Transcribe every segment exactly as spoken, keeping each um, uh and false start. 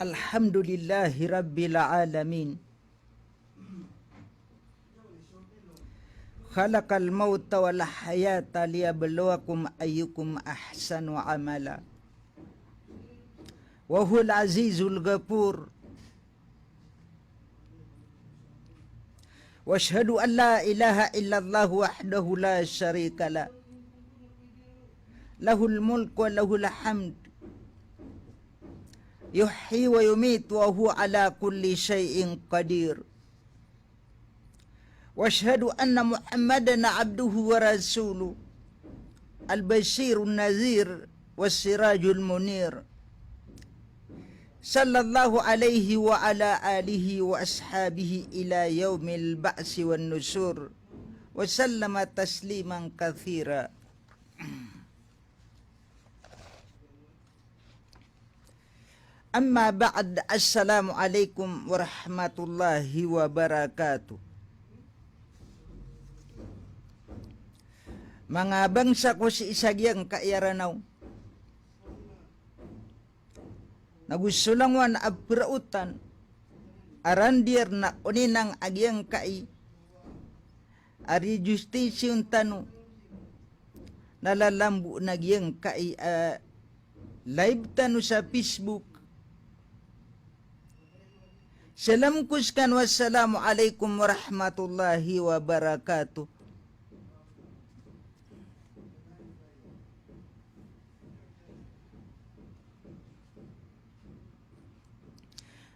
Alhamdulillahi Rabbil Alamin. Khalaqal mawta wal hayata liyabluwakum ayyukum ahsanu amala. Wa huwal azizul ghafur. Wa ashhadu an la ilaha illallah wahdahu la sharika lah. Lahul mulku wa lahul hamd. Yuhyi wa yumitu wa huwa ala kulli shay'in qadir. Wa ashhadu anna Muhammadan abduhu wa rasuluh. Al-bashirun nadhir was sirajul munir. Sallallahu alaihi wa ala alihi wa ashabihi ila yaumil ba'si wan nusyur. Wa sallama tasliman katsira. Amma ba'd, assalamu alaikum warahmatullahi wabarakatuh. Manga bangsa ko sii sa giyangkai a Ranaw. Nago so langowan a praotan a randir na oninang a giyangkai a rejustisyon tano na lalambo na giyangkai a live tano sa Facebook. Salam ko skano, assalamu alaikum warahmatullahi wabarakatuh.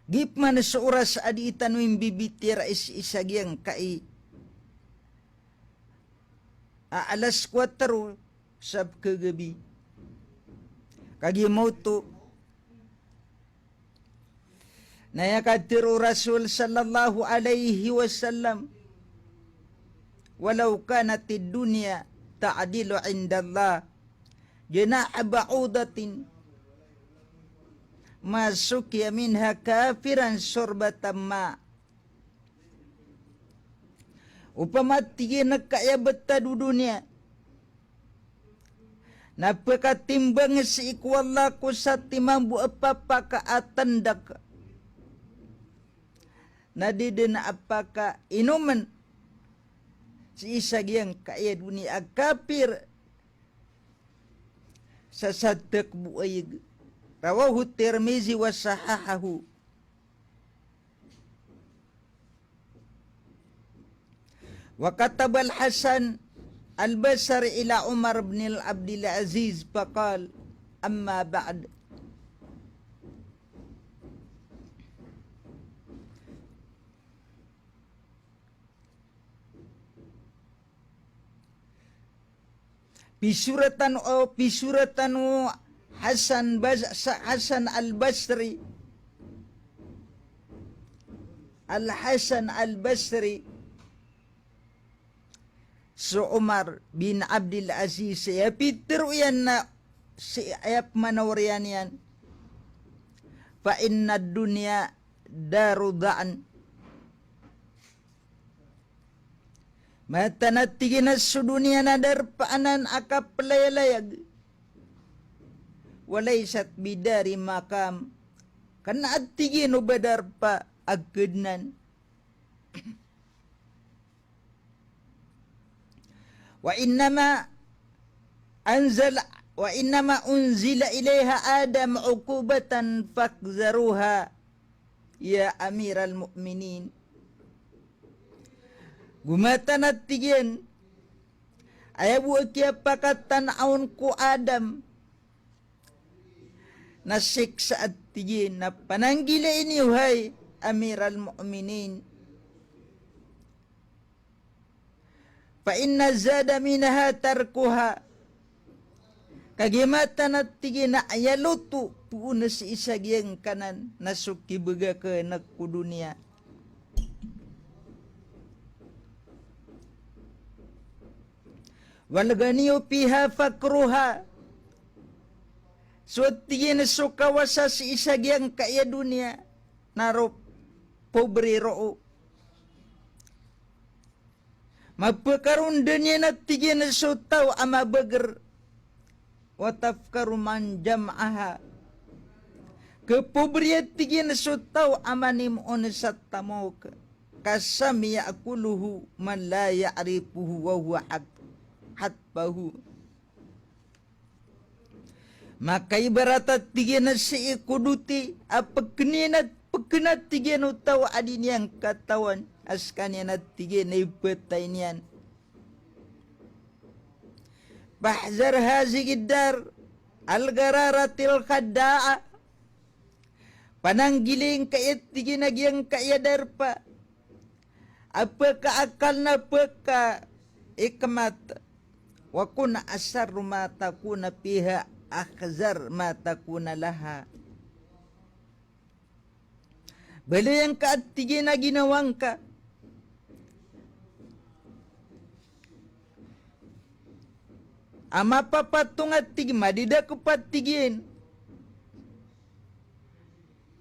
Giya pman so oras a dii tano imbibitiyarai sii sa giyangkai a alas kuwatro sa pkhagabi. Kagiya maoto na aya katharo o Rasul sallallahu alaihi wasallam, "Walaw kanatid dunya ta'dilu indallah janaha ba'udatin ma suqiya minha kafiran shurbata ma." Opama, tig iyan, ka aya btad o doniya na pkatimbang sii ko Allah ko satiman bo a papaka a tndak, na di dn a pakainomen sii sa giyangkai a doniya a kapir sa sadak bo a ig. Rawahu Tirmizi wa sahahahu. Wa katabal Hasan al-Basri ila Umar bin Abdul Aziz faqal, "Amma ba'd." Pisoratan o, pisoratan o Hasan Bas-, sa-, Hasan Al-Basri. Al-Hasan Al-Basri. So Umar bin Abdul Aziz, aya pitharo iyan na sii, aya pman a oriyan iyan, "Fa innad dunya daru dha'n." Mataan a tig iyan a so doniya na darpa anan a kaplayalayag. Wa laysat bidari maqam. Kna a tig iyan o ba darpa a kdnan. Wa innama anzala, wa innama unzila ilayha Adam uqubatan fakhzaruha. Ya Amiral Mu'minin. Go mataan a tig iyan, aya bo a kiyapakatanaw on ko Adam na siksa a tig iyan na pananggilai niyo, hay Amiral Mu'minin. Fa inna zada minha tarkuha. Kagiya mataan a tig iyan a aya loto poon sii sa giyangkanan na so kibagakn ko doniya. Wal ghaniyu fiha faqruha. So tig iyan so kawasa sii sa giyangkai a doniya na roo pobre roo. Mapakarondan iyan a tig iyan so taw a mabagr. Wa tafkharu man jama'aha. Khapobre a tig iyan so taw a manimoon sa tamok, kasami ya'kuluhu man la ya'rifuhu wa huwa hat-, hatfahu. Makaibarat a tig iyan sii ko doti a pkn iyan a, pkn a tig iyan o taw a di niyan katawan a skaniyan a tig iyan a ipatay niyan. Fahzar hazihid dar al-ghararatil khadda'a. Pananggilai ngka a tig iyan a giyangkaya darpa a pkaakal na pkaikmat. Wa kun ahzara ma takuna fiha, ahzara ma takuna laha. Baloy angka a tig iyan a ginawa ngka a mapapatong a tig iyan, madidakp a tig iyan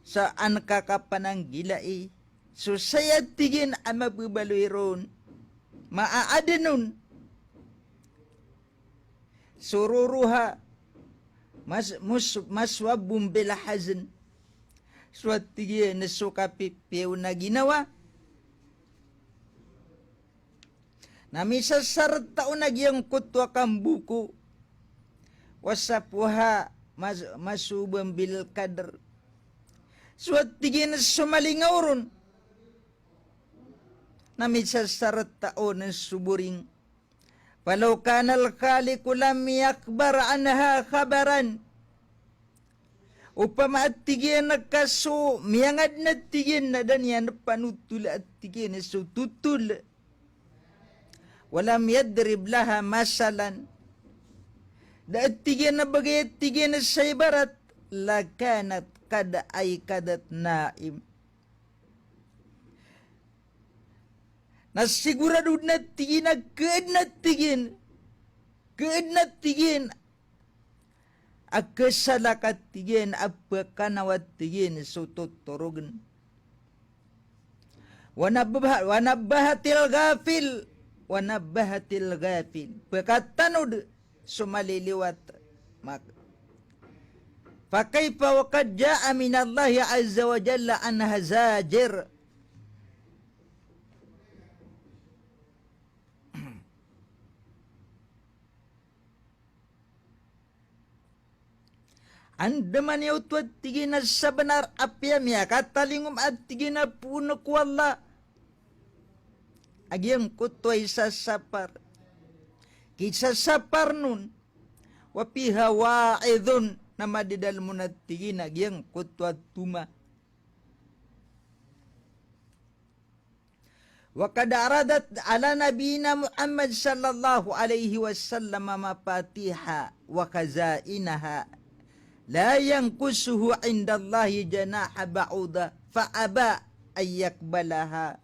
sa an ka kapananggilai. So saya a tig iyan a mababaloy ron, maaadn on. Sururuha mas-, mus-, maswabbun bil hazn. So a tig iyan so kapipiya on a ginawa na misasarta on a giyangkoto a kamboko. Wa safhuha mas-, masubun bil kadr. So a tig iyan so malingaw ron na misasarta on so boring. Falaw kana al-khaliqu lam yakhbar anha khabaran. Opama a tig iyan ka so miyangadn a tig iyan na da niyan panotol a tig iyan so totol. Wa lam yadrib laha masalan. Da a tig iyan a bagay a tig iyan sa ibarat, lakanat qad ayqadhat naim. Na sigurado dn a tig iyan a khaadn a tig iyan, khaadn a tig iyan a khasalak a tig iyan a phakanaw a tig iyan so totorogn. Wa nabbaha-, wa nabbahatil ghafil, wa nabbahatil ghafil. Phakatanod so maliliwat. Mak-, fa kaifa wa qad jaa minallahi azza wa jalla anha zajir. Andamanaya oto a tig iyan a sabnar a piyamiyakatalingoma a tig iyan a poon ko Allah a giyangkoto a isasapar. Kisasapar on, wa fiha wa'idhun, na madadalm on a tig iyan a giyangkoto a toma. Wa qad aradat ala nabiyyina Muhammad sallallahu alaihi wasallam mafatiha wa khazainaha la yanqusuhu indallahi janaha ba'udah fa aba an yaqbalaha.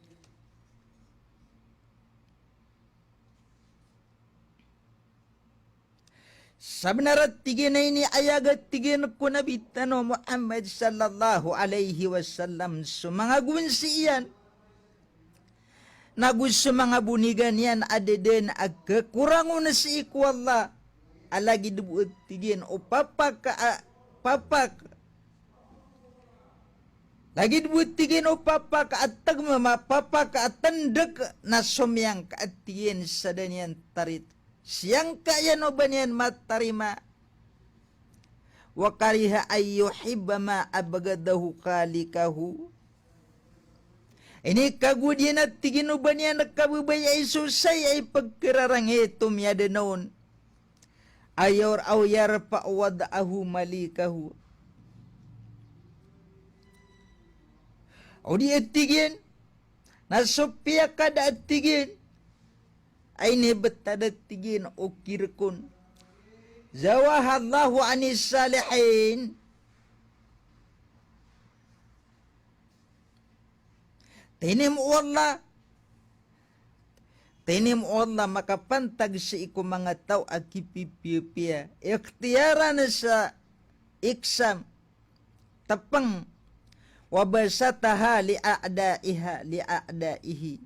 Sabnar a tig iyan a iniayag a tig iyan ko Nabi tano Muhammad sallallahu alaihi wasallam so manga gonsi iyan nago so manga bonigan iyan a da dn a khakorang on sii ko Allah a lagid bo a tig iyan o papak a, papak, lagid bo a tig iyan o papak a tagmama, papak a tndk na somiyangka a tig iyan sa da niyan tarit. Siyangka iyan o ba niyan matarima. Wa kariha an yuhibba ma abghadahu khaliquhu. Inikagowad iyan a tig iyan o ba niyan kababayai so saya a ipkhararangitom iyan dn on. Aw yar-, aw yarfa'a wad'ahu malikuhu. O di a tig iyan na so piyakada a tig iyan a inibtad a tig iyan o kirk on. Zawahallahu anis salihin. Tinimo o Allah, tinimo o Allah makapantag sii ko manga taw a kipipiyapiya, ikhtiyaran sa iksam, tpng, wa basataha li a'daiha, li a'daihi.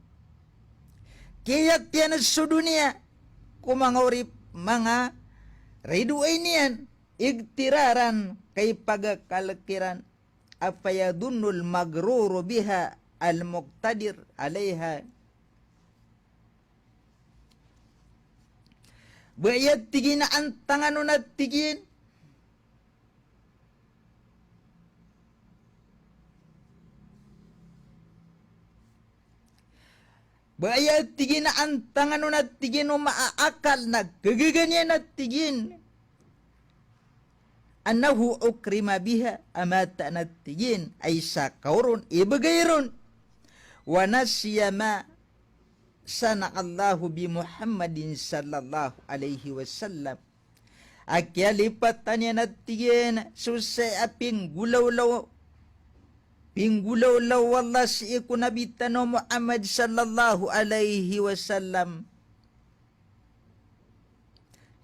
Kiyat iyan so doniya ko manga orip, manga ridoay niyan, igtiraran, kaipagakal kiran. Afayadhunnul maghruru biha al-muqtadir alaiha. Ba aya tig iyan a antangan on a tig iyan. Ba aya tig iyan a antangan on a tig iyan o maakal na gagaga niyan a tig iyan. Annahu ukrima biha, a mataan a tig iyan a isa ka oron, ibgay ron. Wa nasiya ma sana'allahu bi Muhammadin sallallahu alaihi wasallam. A kiyalipatan iyan a tig iyan so saya a pinggolawla, pinggolawla o Allah sii ko Nabi tano Muhammad sallallahu alaihi wasallam.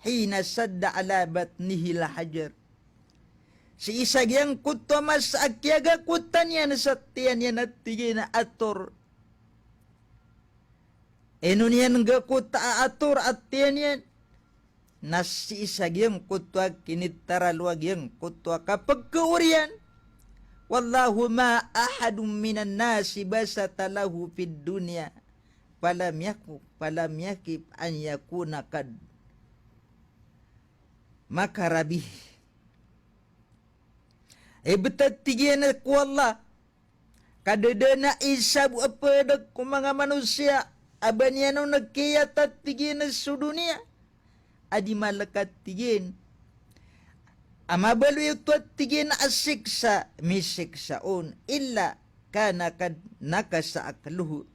Hina shadda ala batnihil hajar. Sii sa giyangkoto a masa a kiyagakotan iyan sa tiyan iyan a tig iyan a ator. Ino niyan gakoto a ator a tiyan iyan? Na sii sa giyangkoto a kinitaralo a giyangkoto a kapagkaoriyan. Wallahu ma ahadun minan nasi basata lahu fid dunya falam yaku, falam yakif an yakuna qad makara bihi. Ibt a tig iyan ko Allah, ka da dn a isa bo a pd ko manga manosiya a ba niyan on kiyat a tig iyan so doniya a di malk a tig iyan a mabaloy oto a tig iyan a siksa, misiksa on, illa kana qad nakasa aqluhu.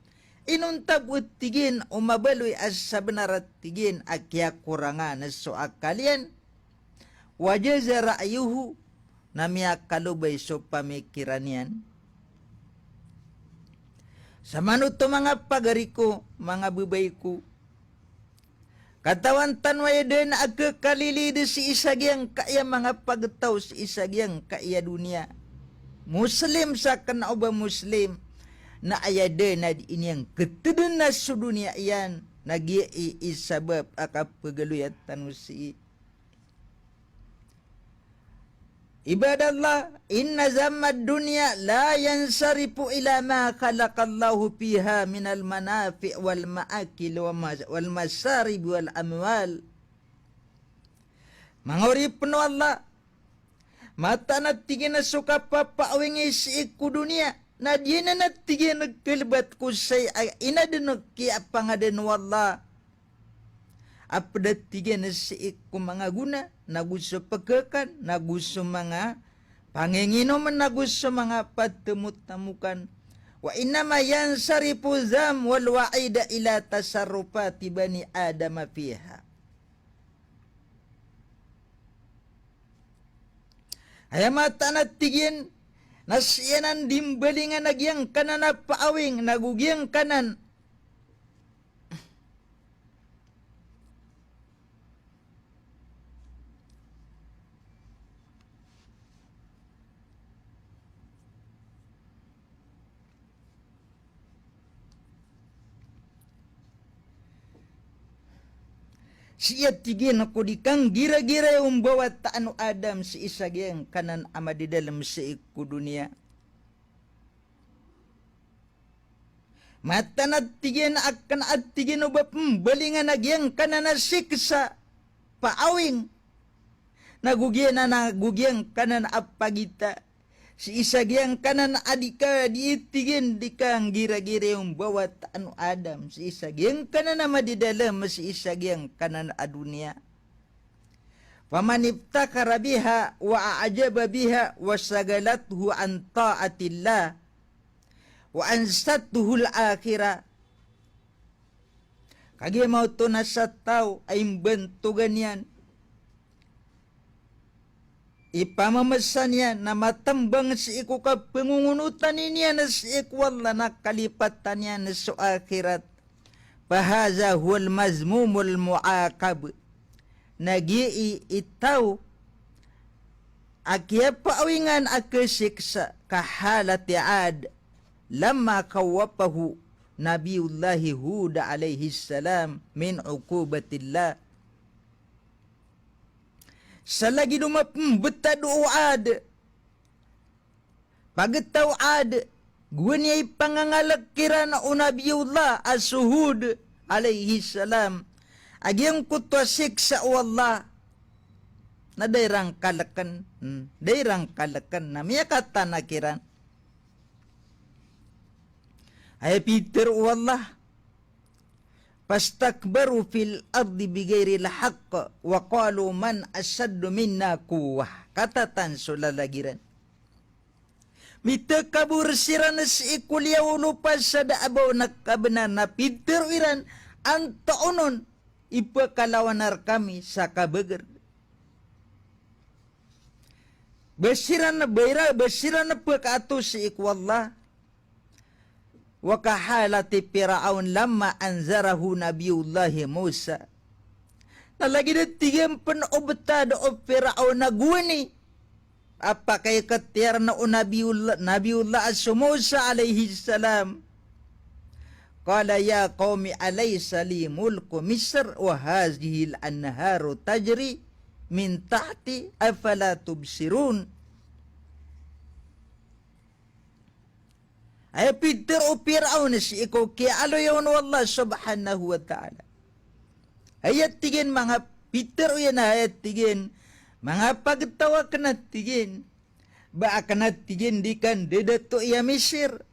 Inonta bo a tig iyan o mabaloy a sabnar a tig iyan a kiyakorangan so akal iyan. Wa jaza ra'yuhu, na miyakalobay so pamikiran iyan. Samanoto manga pagari ko, manga babay ko, katawan tano a aya dn a khakalilid sii sa giyangkaya manga pagtaw sii sa giyangkaya doniya. Muslim sa kna o ba Muslim, na aya dn a di niyan ktdn a so doniya iyan, na giya i, i sabap a kapagaloya tano sii. Ibadallah, inna zammad dunya la yansarifu ila ma khalaqallahu fiha minal manafi' wal ma'akil wa mas-, wal masarib wal amwal. Manga oripn o Allah, mataan a tig iyan a so kapapaawing sii ko doniya na di anan a tig iyan a kalbat ko saya a inadn o kiyapangadn o Allah. A pd a tig iyan sii ko manga gona, nago so pkhakan, nago so manga panginginom, nago so manga patamotamokan. Wa innama yansarifu dham wal wa'id ila tasarrufati bani Adama fiha. Aya mataan a tig iyan na sii anan di mbalingan a giyangkanan a paawing, nago giyangkanan sii a tig iyan ko di kanggiragiray o mbawataan o Adam sii sa giyangkanan a madadalm sii ko doniya. Mataan a tig iyan a kna a tig iyan o ba pmbalingan a giyangkanan a siksa, paawing, nago giyanan a, nago giyangkanan a pagita sii sa giyangkanan a di ka, di tig iyan di kanggiragiray o mbawataan o Adam sii sa giyangkanan a madadalm sii sa giyangkanan a doniya. Faman iftakhara biha wa a'jaba biha wa shaghalathu an ta'atillah wa ansatuhul akhirah. Kagiya maoto na sa taw a imbantogan iyan, ipamamasa niyan na matmbang sii ko kapangongonotan iyan sii ko Allah na kalipatan iyan so akhirat. Fahadha huwal madhmumul mu'aqab. Na giyai i taw a kiyapaawingan a kasiksa ka halati Ad lamma khawwafahu Nabiyullahi Hud alayhis salam min uqubatillah. Sa lagid o mapmbtad o Ad, pagtaw a Ad, gowani a ipangangalek iran o Nabiyullah a so Hud alayhis salam a giyangkoto a siksa o Allah na da iran kaleken, hmm, da iran kaleken na miyakatanak iran. Aya pitharo o Allah, "Fastakbaru fil ardi bighairil haqq wa qalu man ashaddu minna quwwah." Katatan so lalag iran. Mitakabor siran sii ko liyawaw o lopa sa da a ba on a kabenar na pitharo iran, antaa onon i pekalawanan rekami sa kabeger. Ba siran, ba ira, ba siran pekaato sii ko Allah. Wa kahalati Fir'aun lamma anzarahu Nabiyullahi Musa. Na lagid a tig iyan pen o betad o Fir'aun a gowani a pakaiketiyar na o Nabiyullah, Nabiyullah a so Musa alayhis salam. Qala ya qaumi alaysa li mulku Misr wa hazihil anharu tajri min tahti, afala tubsirun. Aya pitharo o Fir'aun sii ko kiyaaloya on o Allah subhanahu wa ta'ala. Aya tig iyan manga pitharo iyan, aya tig iyan manga pagtaw aken a tig iyan, ba aken a tig iyan di kandadato iya Misir.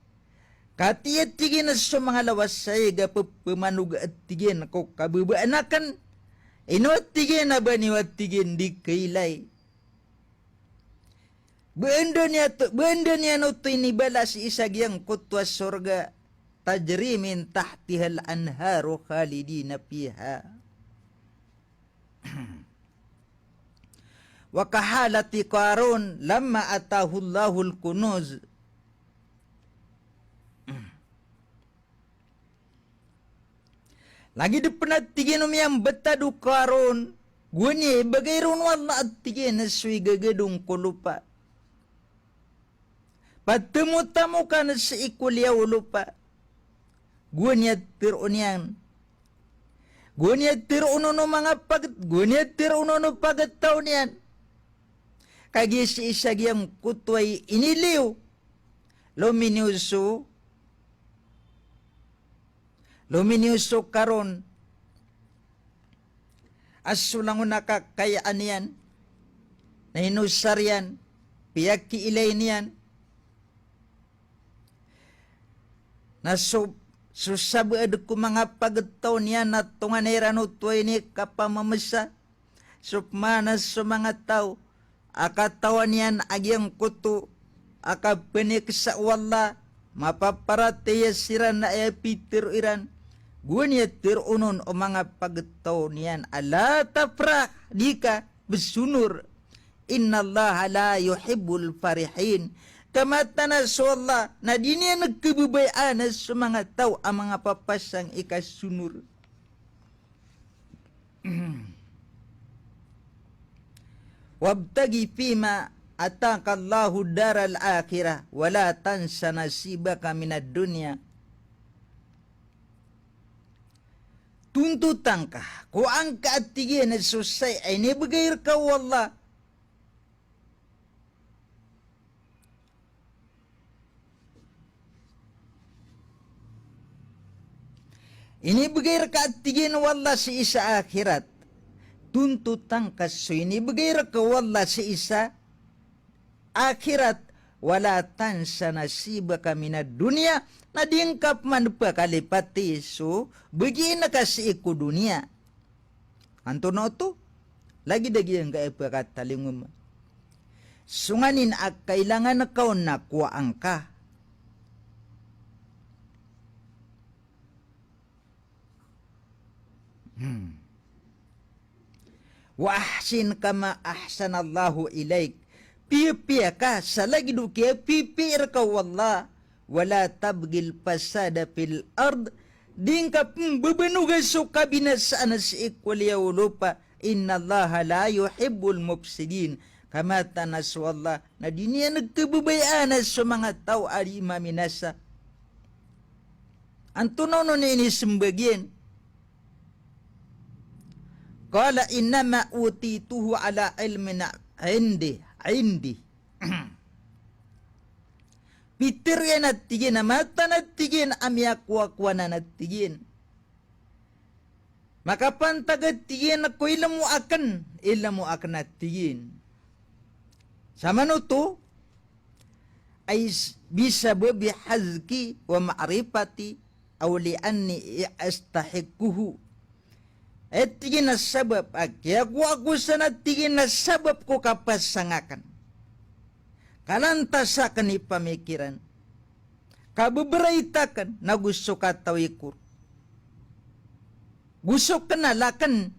Katii a tig iyan so manga lawas saya a pe-, pemanoga a tig iyan ko kabebaan aken. Ino a tig iyan a ba niyo a tig iyan di kailay. Ba anda niyan oto, ba anda niyan oto inibalas isa giyangkoto a sorga, tajri min tahtihal anharu khalidina fiha. Wa kahalati Qarun lamma atahul lahul kunuz. Lagid pen a tig iyan o miyambetad o Qarun, gowani a ibegay ron o Allah a tig iyan so igagadong ko lopa. Patemotamokan sii ko liyawaw o lopa. Gowani a tero niyan. Gowani a tero on o manga pag-, gowani a tero on o pagtaw niyan. Kagiya sii sa giyangkoto a iniliyo, lominiyo so, lominiyo so Qarun a so langon a kakayaan iyan na inosar iyan, piyakiilay niyan. Na so, so sabaad ko manga pagtaw niyan na tonganay iran oto a inikapamamesa. So pman a so manga taw a katawan iyan a giyangkoto a kapeniksa o Allah, mapaparatiyaya siran na aya pitharo iran. Gowani a tero on o manga pagtaw niyan a la tafrah, di ka besonor. Innallaha la yuhibbul farihin. Ka mataan a so Allah na di niyan kebebayaan a so manga taw a manga papasang i kasonor. Wabtaghi fima ataka Allahu daral akhirah, wa la tansa nasibaka minad dunya. Tuntotan ka, kowaan ka a tig iyan so saya a inibegay reka o Allah. Inibegay reka a tig iyan o Allah sii sa akhirat. Tuntotan ka so inibegay reka o Allah sii sa akhirat, wa la tansa nasibaka minad dunya, na di ngka pman pakalipati so bagian ka sii ko doniya. Antonaa oto? Lagid a giyangkai a pakatalingoma. So nganin a kailangan ka on na kowaan ka. Hmm. Wa ahsin kama ahsanallahu ilaik. Piyapiya ka sa lagid o kiyapipiya reka o Allah. Wa la tabghil fasada fil ard. Di ngka pmbabanoga so kabinasaan sii ko liyawaw o lopa. Innallaha la yuhibbul mufsidin. Ka mataan a so Allah na di niyan kebebayaan a so manga taw a di maminasa. Antonaa onon i inisembag iyan? Qala innama utituhu ala ilmin indi, indi. Pitharo iyan a tig iyan a mataan a tig iyan a miyakowa-kowa anan a tig iyan. Makapantag a tig iyan ko ilmo akn, ilmo akn a tig iyan. Samanoto, ay s-, bisababi hazqi wa ma'rifati aw li'anni astahiqquhu. A tig iyan a sabap a kiyakowa ako san a tig iyan a sabap ko kapasang akn, kalantas akn i pamikiran, kababrait akn, nago so katawi ko, go so knal akn.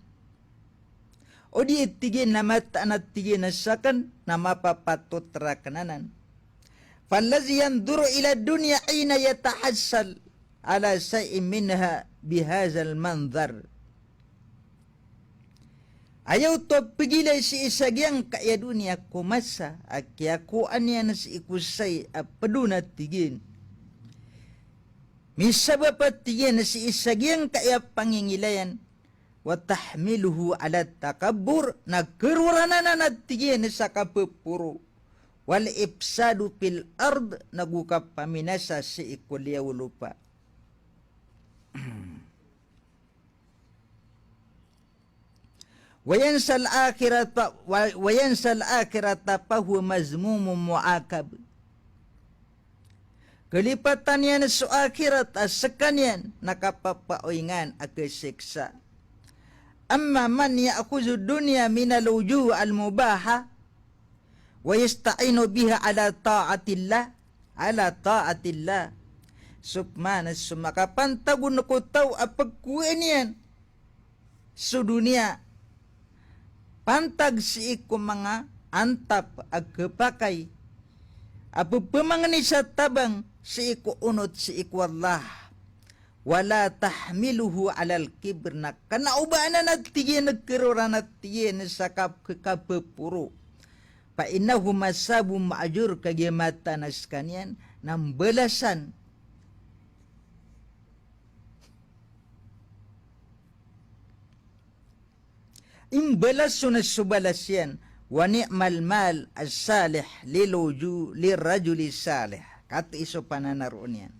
O di a tig iyan a mataan a tig iyan a sakn na mapapatot rakn anan. Falladhi yanzuru ila dunya hina yatahassal ala shay'in minha bihadhal manzar. Aya oto a pgilay sii sa giyangkaya doniya ko masa a kiyakowaan iyan sii ko saya a pd on a tig iyan. Misabap a tig iyan sii sa giyangkaya pangingilayan, wa tahmiluhu ala takabbur, na keroran anan a tig iyan sa kapphoro, wal ifsadu fil ard, nago kapaminasa sii ko liyawaw lopa. Wa yansal akhirata, wa, wa yansal akhirata fahuwa mazmumun mu'aqab. Kalipatan iyan so akhirat a skaniyan na kapapaoingan a kasiksa. Amma man ya'khudhu dunya minal wujuh al mubaha wa yasta'inu biha ala ta'atillah, ala ta'atillah. So pman so makapantag on ko taw a pkowaan iyan so doniya pantag sii ko manga antap a kapakay a pphamangni sa tabang sii ko onot sii ko Allah. Wala tahmiluhu alal kibr, na kna o ba anan a tig iyan a keroran a tig iyan sa kap-, kapphoro. Fa innahu masabun ma'jur, kagiya mataan a skaniyan na mbalasan. Imbalas on so balas iyan. Wa ni'mal mal as-salih lil wuju-, lirrajuli salih. Katii so pananaroon iyan.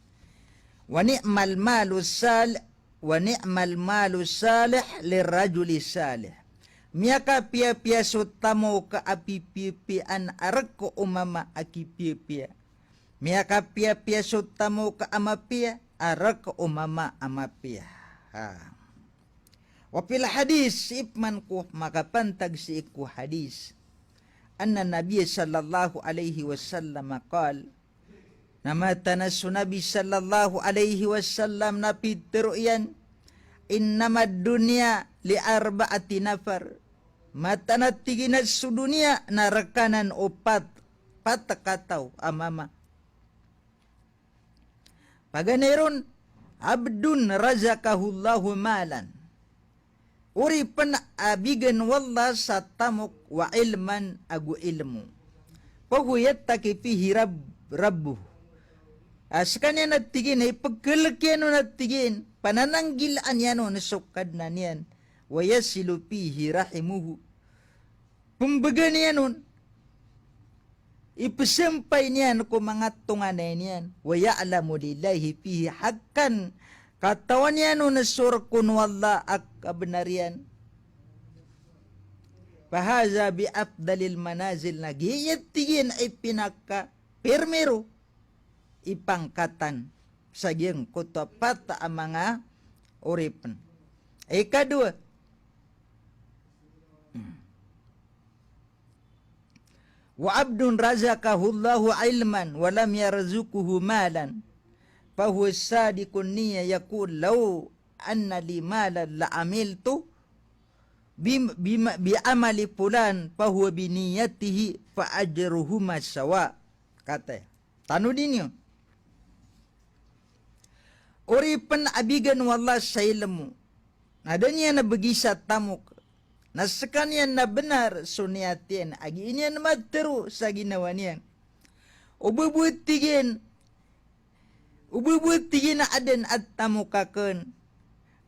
Wa ni'mal malu sal-, wa ni'mal malu salih lirrajuli salih. Miyakapiyapiya so tamok a pipiyapiyaan a rk o mama a kipiyapiya. Miyakapiyapiya so tamok a mapiya a rk o mama a mapiya. Ha. Wa fil hadith, sii pman ko makapantag sii ko hadith. Anna Nabiyya sallallahu alaihi wasallam qal, na mataan a so Nabi sallallahu alaihi wasallam na pitharo iyan, innamad dunya li arba'ati nafar. Mataan a tig iyan a so doniya na rk anan o pat, pat kataw a mama. Paganay ron, abdun razaqahullahu malan. Oripn a bigan o Allah sa tamok, wa ilman, ago ilmo. Fahuwa yattaqi fihi rabb-, rabbuh. A skaniyan a tig iyan, ipkhalk iyan on a tig iyan, panananggilaan iyan on so Kadnan iyan. Wa yasilu fihi rahimuhu. Pmbgan iyan on, ipsampay niyan ko manga tonganay niyan. Wa ya'lamu lillahi fihi haqqan, katawan iyan on so rk on o Allah a kabnar iyan. Fahadha bi afdalil manazil, na giya tig iyan i pinakapirmiro i pangkatan sa giyangkoto a pat a manga oripn. Ikadowa, wa abdun razaqahullahu ilman wa lam yarzuqhu malan, fahuwa sadiqun niyya yaqul law anna li malan la amiltu bi, bi, bi amali fulan, fahuwa bi niyyatihi fa ajruhuma sawa. Kataya. Tanodi niyo. Oripn a bigan o Allah sa ilmo. Na da niyan a bgi sa tamok. Na skaniyan na bnar so niyat iyan a gii niyan matharo sa ginawa niyan. O ba bo a tig iyan, o ba bo a tig iyan a adn a tamok akn,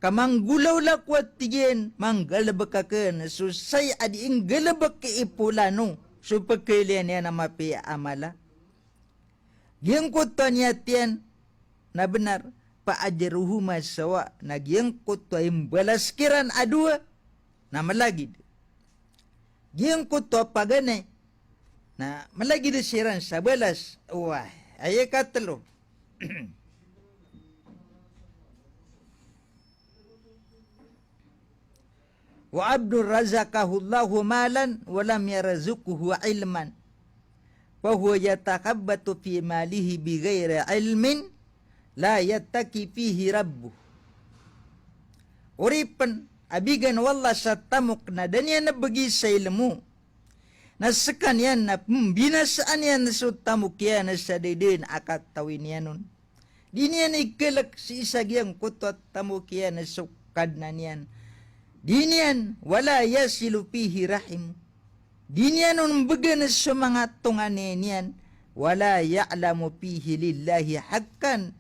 ka manggolawla ko a tig iyan, manggalbk akn so saya a dii nggalbk i polano so pkhailaya niyan a mapiya a mala. Giyangkoto a niyat iyan na bnar, fa ajruhuma sawa, na giyangkoto a imbalas kiran a dowa na mlagid. Giyangkoto a paganay na mlagid siran sa balas. Oway, aya ikatlo. Wa abdun razaqahullahu malan wa lam yarzuqhu ilman, fahuwa yatakhabbatu fi malihi bighairi ilmin la yattaqi fihi rabbuh. Oripn a bigan o Allah sa tamok na da niyan bgi sa ilmo, na skaniyan na pmbinasaan iyan so tamok iyan sa da dn a katawi niyan on. Di niyan ikalk sii sa giyangkoto a tamok iyan so Kadnan iyan. Di niyan, wala yasilu fihi rahim. Di niyan on mbgan so manga tonganay niyan, wala ya'lamu fihi lillahi haqqan.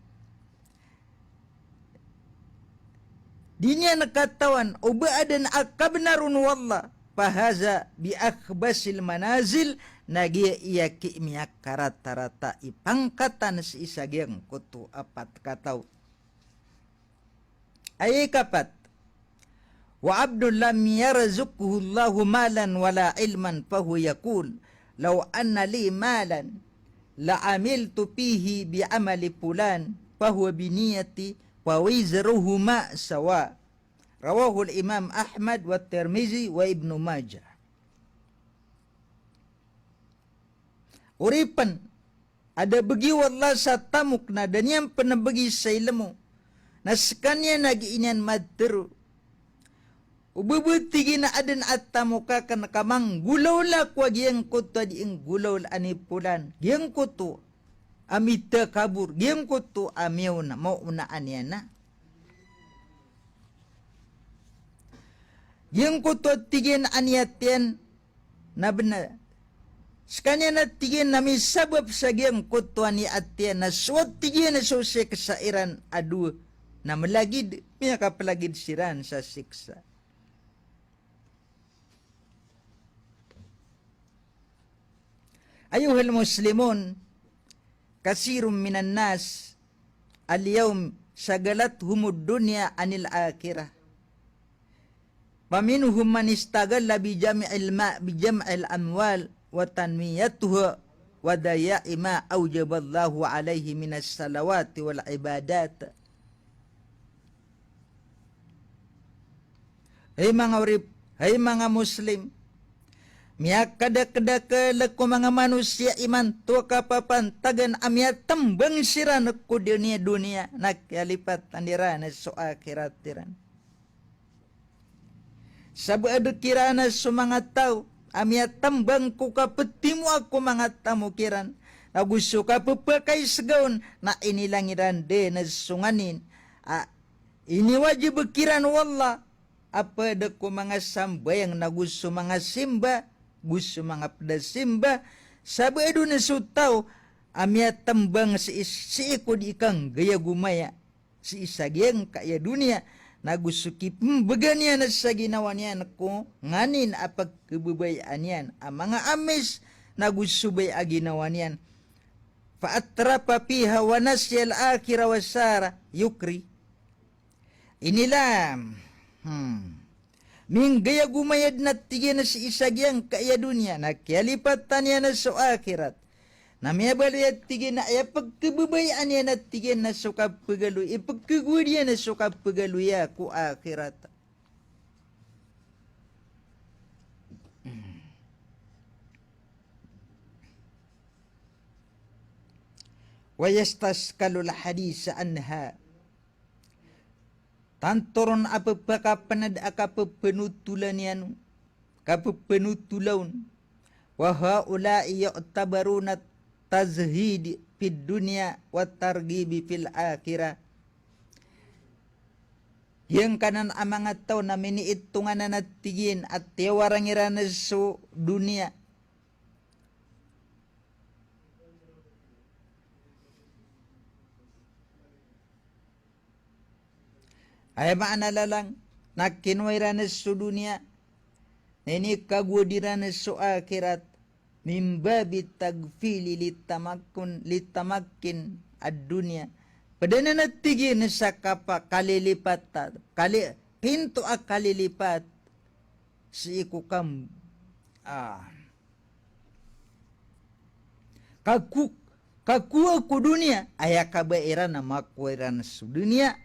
Di niyan katawan o ba adn a kabnar on o Allah. Fahaza bi akhbasil manazil, na giya i miyakaratarata i pangkatan sii sa giyangkoto a pat kataw. Aya ikapat, wa abdun lam yarzuqhu Allahu malan wala ilman fahuwa yaqul, law anna li malan la amiltu fihi bi amali fulan, fahuwa bi niyyati fa wizruhuma sawa. Rawahul Imam Ahmad wa Tirmizi wa Ibnu Majah. Oripn a da bgi o Allah sa tamok na da niyan pn bgi sa ilmo, na skaniyan na gii niyan matharo o ba, tig iyan, a adn a tamok akn ka manggolawla ko a giyangkoto a dii nggolawlaan i polan, giyangkoto a mitakabor, giyangkoto a miyaona, maona a niyan na. Giyangkoto a, tig iyan, a niyat iyan na bnar. Skaniyan na, tig iyan, na misabap sa giyangkoto a niyat iyan na so, tig iyan, so siksa iran a dowa na mlagid, miyakaplagid siran sa siksa. Ayyuhal muslimun, kathirun minan nas al-yawm shaghalathumud dunya anil akhirah. Faminhum man ishtaghalla bi jam'il ma-, bi jam'il amwal wa tanmiyatiha wa daya'i ma awjaballahu alayhi minas salawati wal ibadat. Hay manga orip, hay manga Muslim, miyakadakdakl ko manga manosiya imanto a kapapantagan a miyatmbang siran ko doniya-doniya, na kiyalipatan iran so akhirat iran. Sabaad kiran so manga taw a miyatmbang ko kaptimoa ko manga tamok iran, ago so kapphakaisgaon, na inilang iran dn so nganin a iniwajib kiran o Allah a pd ko manga sambayang, ago so manga simba, ago so manga pd a simba. Sabaad on so taw a miyatmbang sii, sii ko dii kanggayagomaya sii sa giyangkaya doniya, ago so kipmbgan iyan sa ginawa niyan ko nganin a pkhababayaan iyan a manga amis, ago so baya a ginawa niyan. Fa atrafa fiha wa nasiyal akhirah wa sara yukri. Inilang, hmm, minggayagomaya dn a, tig iyan, sii sa giyangkaya doniya, na kiyalipatan iyan so akhirat. Na miyabaloy a, tig iyan, a aya pkhababayaan iyan a, tig iyan, na so kapagaloy, ipkhagowad iyan so kapagaloya ko akhirat. Wa yastaskalul hadith anha. Tanto ron a pphakapnd a kapphanotolan iyan, kapphanotola on. Wa haula'i yu'tabaruna tazhid fid dunya wa targhibi fil akhirah. Giyangkanan a manga taw na miniitongan anan a, tig iyan, a tiyawarang iran so doniya. Aya maana lalang na kinowa iran so doniya, na inikagowad iran so akhirat. min babi tagfili litamakkun, litamakkin ad-dunya. Pd anan a tig iyan sa kapakalilipat, kali-, pinto a kalilipat sii ko kam-, ah, kaku-, kakowa ko doniya, aya kabaya iran a makowa iran so doniya.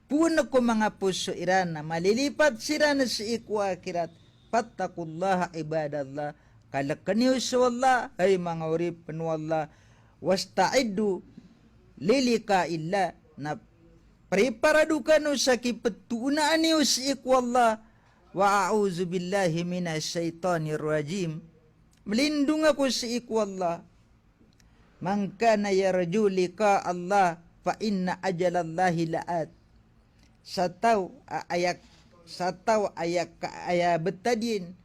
Poon ko manga poso iran a malilipat siran sii ko akhirat. Fattaqullaha ibadallah. Kalkn iyo so Allah, hay manga oripn o Allah. Wasta'iddu liliqa'illah. Na preparado kano sa kiptoonaan iyo sii ko Allah. Wa a'udhu billahi minash shaitanir rajim. Mlindong ako sii ko Allah. Man kana yarju liqa Allah fa inna ajalallahi la'at. Sa taw a aya, sa taw a aya ka, aya btad iyan.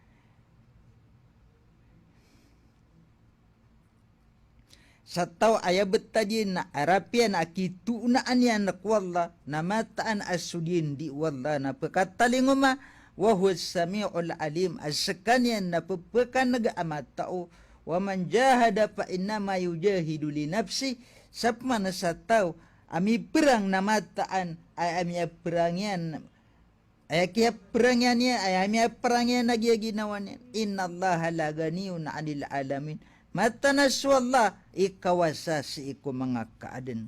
Sa taw a aya btad iyan na arap iyan a kitoonaan iyan ko Allah, na mataan a so diyandi o Allah na pkatalingoma, wa huwas sami'ul alim, a skaniyan na pphakan'g a matao, wa man jahada fa innama yujahidu li nafsih, sapman sa taw a miprang na mataan a, a miyaprang iyan, aya kiyaprang iyan iyan, aya miyaprang iyan a giya ginawa niyan. Innallaha la ghaniyun 'anil 'alamin. Mataan a so Allah i kawasa sii ko manga kaadn.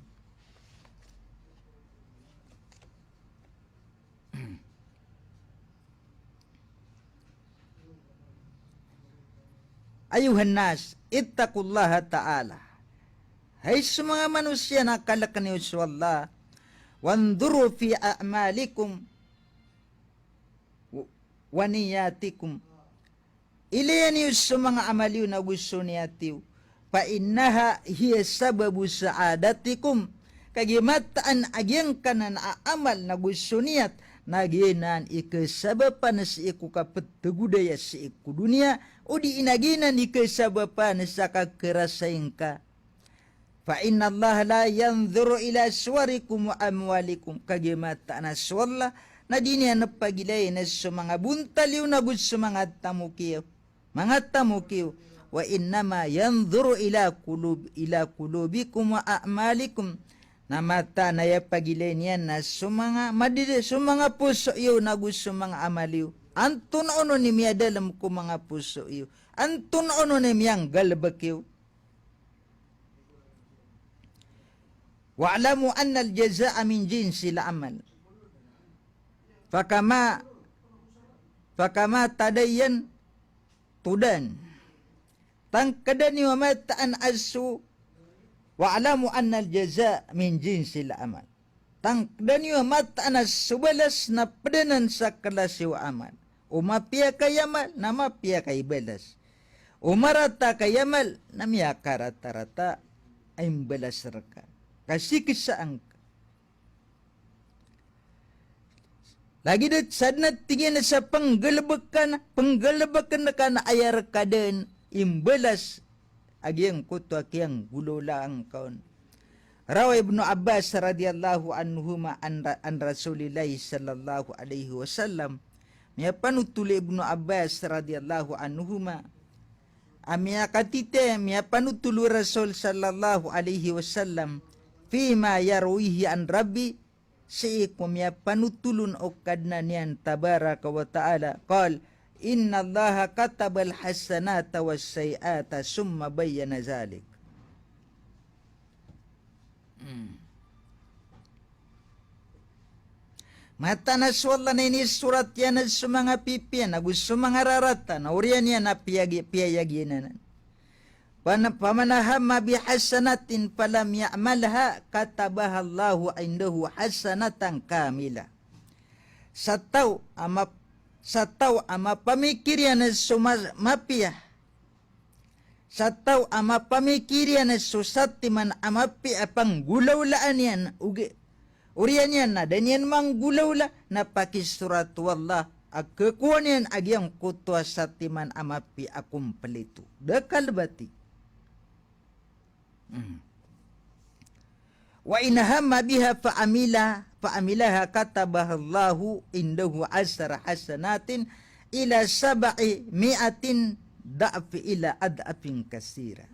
Ayuhan nas, ittaqullaha ta'ala. Hay so manga manosiya na kalkn iyo so Allah. Wanzuru fi a'malikum wa niyatikum. Ilaya niyo so manga amal iyo nago so niyat iyo. Fa innaha hiya sababu sa'adatikum. Kagiya mataan a giyangkanan a amal nago so niyat na giyanan i kasabapan sii ko kaptgodaya sii ko doniya, odi na giyanan i kasabapan sa kakrasay ngka. Fa innallaha la yanzuru ila suwarikum wa amwalikum. Kagiya mataan a so Allah na di niyan pagilay na so manga bontal iyo nago so manga tamok iyo. Manga tamok iyo. Wa innama yanzuru ila qulub-, ila qulubikum wa a'malikum. Na mataan a aya pagilay niyan na so manga madidi, so manga poso iyo nago so manga amal iyo. Antonaa onon i miyadalm ko manga poso iyo? Antonaa onon i miyanggalbk iyo? Wa'lamu annal jazaa min jinsil amal. Fakama, fakama tadayyan tudan. Tangkda niyo a mataan a so, wa'lamu annal jazaa min jinsil amal. Tangkda niyo a mataan a so balas na pd anan sa klasi o amal. O mapiya ka i amal, na mapiya ka i balas. O marata ka i amal, na miyakaratarata a imbalas rka. Kasiksaan ka. Lagid a sadn a tig iyan sa pnggalbkn, pnggalbkn ka na aya rka dn imbalas a giyangkoto a kiyanggolawlaan ka on. Rawa Ibnu Abbas radiyallahu anhuma an ra-, an Rasulillahi sallallahu alaihi wasallam. Miyapanotol i Ibnu Abbas radiyallahu anhuma a miyakatite, miyapanotol o Rasul sallallahu alaihi wasallam, fima yarwihi an Rabbi, sii ko miyapanotol on o Kadnan iyan tabaraka wa ta'ala, qal, innallaha katabal hasanata was sayyi'ata summa bayyana zalik. Hmm. Mataan a so Allah na inisorat iyan so manga pipiya nago so manga rarata na oriyan iyan a piyagi-, piyayag iyan anan. Pana-, faman hamma bi hasanatin falam ya'malha katabahallahu indahu hasanatan kamilah. Sa taw a map-, sa taw a mapamikir iyan so ma-, mapiya, sa taw a mapamikir iyan so satiman a mapiya a panggolawlaan iyan, ogi-, oriyan iyan na da niyan manggolawla, na pakisorat o Allah a khakowa niyan a giyangkoto a satiman a mapiya a komplito. Da kalbati. Hmm. Wa in hamma biha fa amila, fa amilaha katabahallahu indahu ashara hasanatin ila sab'i mi'atin da'fi ila ad'afin kasira.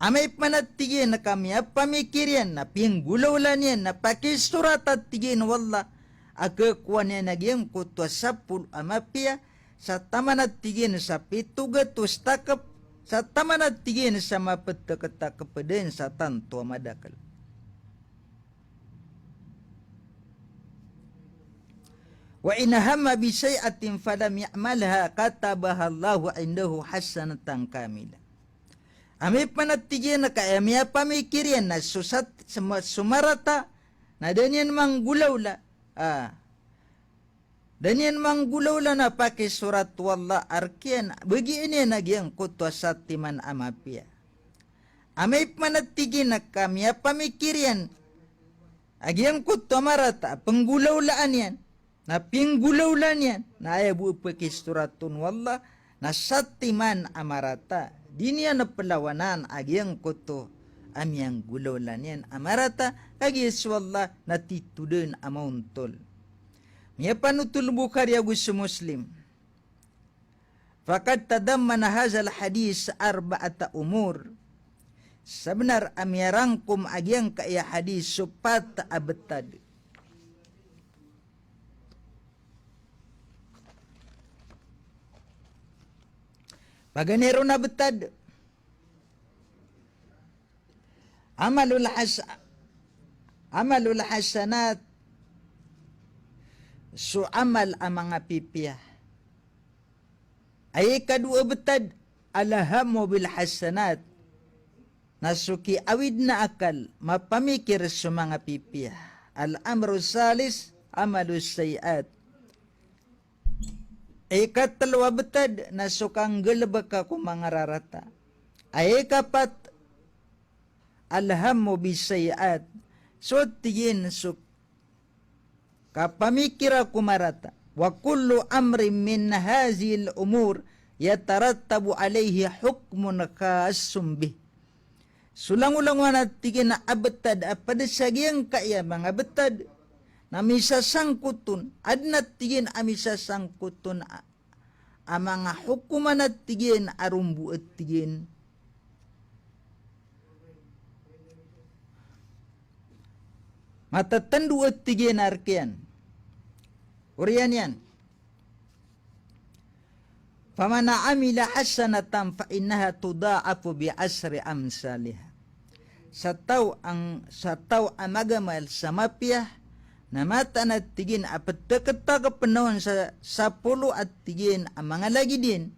Amay pman a tig iyan ka miyapamikir iyan na pinggolawla niyan na pakisorata a tig iyan o Allah a khakowa niyan a giyangkoto a sapolo a mapiya, sa taman a tig iyan sa pito gatos takep, sa taman a tig iyan sa mapeteket a kepeden sa tanto a madakel. Wa in hamma bi sayyi'atin falam ya'malha katabaha Allahu indahu hasanatan kamilah. Amay pman a tig iyan ka aya miyapamikir iyan na so sat-, so ma-, so marata, na da niyan manggolawla. Ah. Da niyan manggolawla na pakisorat o Allah a rk iyan, bagian iyan a giyangkoto a satiman a mapiya. Amay pman a tig iyan ka miyapamikir iyan a giyangkoto a marata a penggolawlaan iyan, na pinggolawla niyan, na aya bo a pakisorat on o Allah, na satiman a marata, di niyan pelawanan a giyangkoto a miyanggolawla niyan a marata, kagiya so Allah na tito den a maontol. Miyapanotol o Bukhari ago so Muslim. Faqad tadammana hadhal hadith arba'ata umur. Sabenar a miyarangkom a giyangkaya hadith so pat a betad. Paganay ron a betad. Amalul has-, amalul hasanat, so amal a manga pipiya. Aya ikadowa a betad, alhammu bil hasanat, na so kiawid na akal, mapamikir so manga pipiya. Al amru salis, amalus sayyi'at. Ikatelo a betad na so kanggalebeka ko manga rarata. Ay ikapat, alhammu bis sayyi'at. So tig iyan so kapamikira ko marata. Wa kullu amrin min hadhihil umur yatarattabu alayhi hukmun khassum bih. So langolangon a tig iyan a betad a ped sa giyangkaya manga betad na misasangkot on, aden a tig iyan a misasangkot on a, a manga hokoman a tig iyan a rombo a tig iyan. Matatendo a tig iyan a rk iyan. Oriyan iyan. Faman amila hasanatan fa innaha tudha'afu bi ashri amthaliha. Sa taw a, sa taw a magamal sa mapiya, na mataan a tig iyan a peteketakepen on sa sapolo a tig iyan a manga lagid iyan.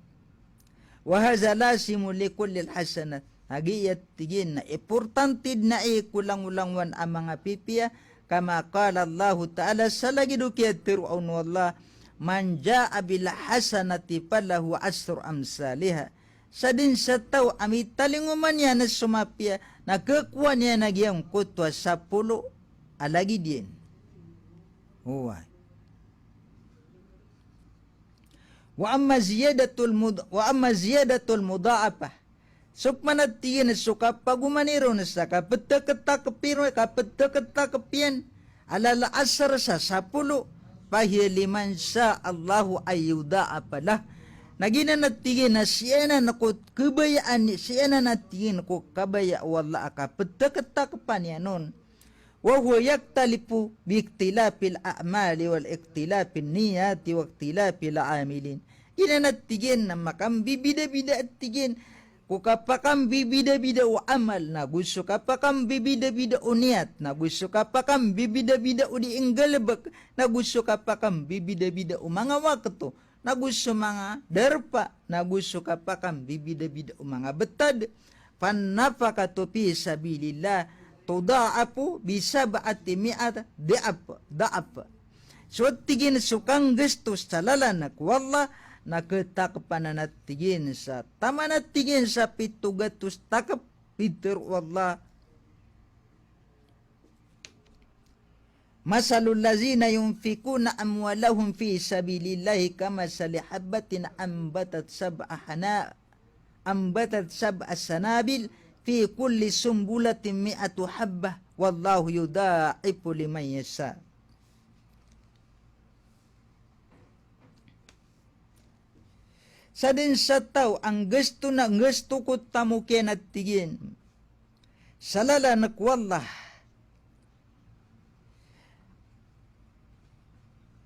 Wa hadha lazimun li kullil hasanat. Lagid a tig iyan na importante den a aya ko langolangon a manga pipiya, kama qala Allahu ta'ala, sa lagid o kiyatharoa on o Allah, man jaa bil hasanati falahu ashru amthaliha. Sa den sa taw a mitalingoma niyan so mapiya, na khakowa niyan a giyangkoto a sapolo a lagid iyan. Oway. Wa amma ziyadatul mud-, wa amma ziyadatul mudha'afah. So pman a tig iyan so kapagomani ron sa kapeteketakepi ron, kapeteketakepi iyan, alal ashr sa sapolo, fahiya liman sha Allahu an yudha'afa lah. Na giyanan a tig iyan na sii anan ko kabayaan, sii anan a tig iyan ko kabaya o Allah a kapeteketakepan iyan on. Wa huwa yakhtalifu bi ikhtilafil a'mali wal ikhtilafin niyati wa ikhtilafil amilin. Giyanan a tig iyan na makambibidabida a tig iyan ko kapakambibidabida o amal, nago so kapakambibidabida o niyat, nago so kapakambibidabida o dii nggalebek, nago so kapakambibidabida o manga wakto, nago so manga darpa, nago so kapakambibidabida o manga betad. Fan nafaqatu fi sabilillah tudha'afu bi sab'ati mi'ati dha'f, dha'f. So tig iyan so kanggastos sa lalan ko Allah, na ketakepan anan a tig iyan sa taman a tig iyan sa pito gatos takep, pitharo o Allah. Mathalul ladhina yunfiquna amwalahum fi sabilillahi kamathali habbatin ambatat sab'a hana-, ambatat sab'a sanabil fi kulli sunbulatin mi'atu habbah, wallahu yudha'ifu liman yasha. Sa dn sa taw a nggasto na nggasto ko tamok iyan a tig iyan sa lalan ko Allah.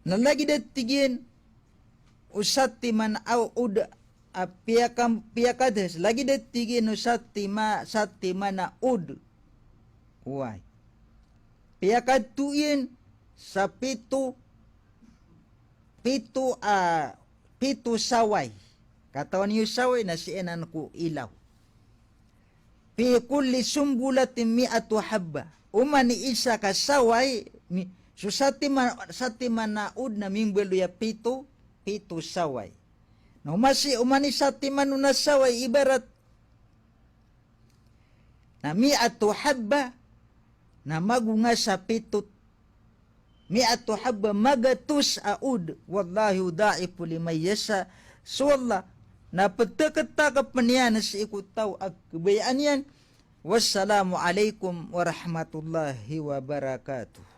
Na lagid a tig iyan o satiman a od a piyaka-, piyakadhas, lagid a tig iyan o satima-, satiman a od. Oway. Piyakadto iyan sa pito, pito a, pito saway. Katawan iyo saway na sii anan ko ilaw. Fi kulli sumbulatin mi'atu habba. Oman i isa ka saway, mi-, so satiman, satiman a od na mimbaloy a pito, pito saway. Na oman si, oman i satiman on a saway ibarat na mi'atu habba, na magonga sa pito, mi'atu habba, magatos a od. Wallahu yudha'ifu liman yasha. So Allah na pthakthaktn iyan sii ko taw a khabayaan iyan. Wassalamu alaikum warahmatullahi wabarakatuh.